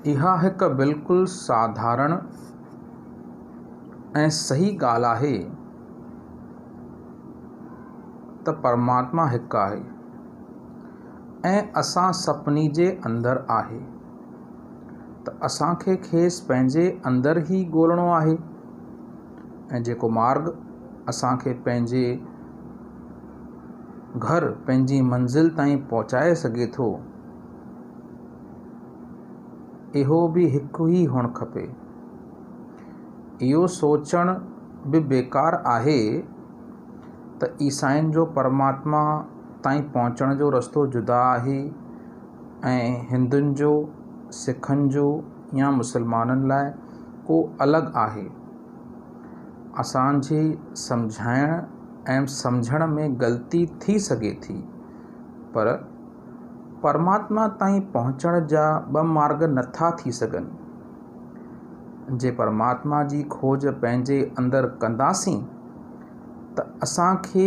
اها هڪ بلڪل ساڌارڻ ۽ صحيح ڳالهه آهي ته پرماتما هڪ آهي ۽ اسان سڀني جي اندر آهي ته اسان کي کيس پنهنجي اندر ئي ڳولڻو آهي ۽ جيڪو مارڳ اسان کي پنهنجي گهر پنهنجي منزل تائين پهچائي سگهي ٿو اهو به هڪ ئي هئڻ کپي. اهو سوچڻ به بيڪار آهي ته عيسائين جو پرماتما تائين پهچڻ جو رستو جدا آهي ۽ هندن جو، سکن جو يا مسلمانن لاء ڪو الڳ آهي. اسان جي سمجهائڻ ۽ سمجهڻ ۾ غلطي ٿي سگهي ٿي پر پرماتما تائين پهچڻ جا ٻه مارڳ نٿا ٿي سگهن. جي پرماتما جي کوج پنهنجي اندر ڪنداسين ته اسان کي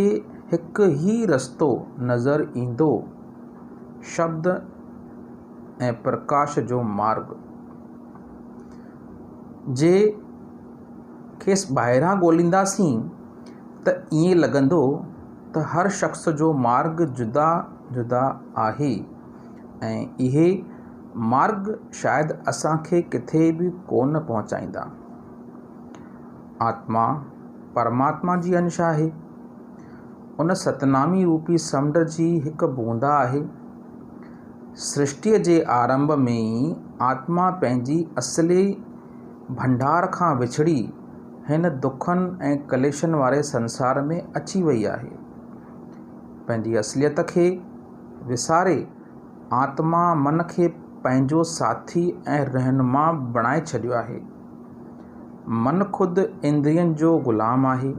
هڪ ئي رستو نظر ايندو، شبد ۽ پرڪاش جو مارڳ. جي کيس ٻاهران ڳولينداسين ته ائين لڳندو ته هر شخص جو مارڳ جدا جدا آهي ۽ اهي مارڳ شايد اسان کي ڪٿي به ڪونه پهچائيندا. آتما پرماتما جي انش آهي. ان ستنامي روپي سمنڊ جي هڪ بوند آهي. سرشٽيء جي آرنڀ ۾ ئي آتما پنهنجي اصلي ڀنڊار کان وڇڙي هن دکن ۽ ڪليشن واري سنسار ۾ اچي وئي آهي. پنهنجي اصليت کي وساري آتما من کي پنهنجو ساٿي ۽ رهنما بڻائي ڇڏيو آهي. من خود اندرين جو غلام آهي.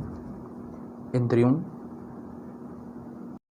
اندريون.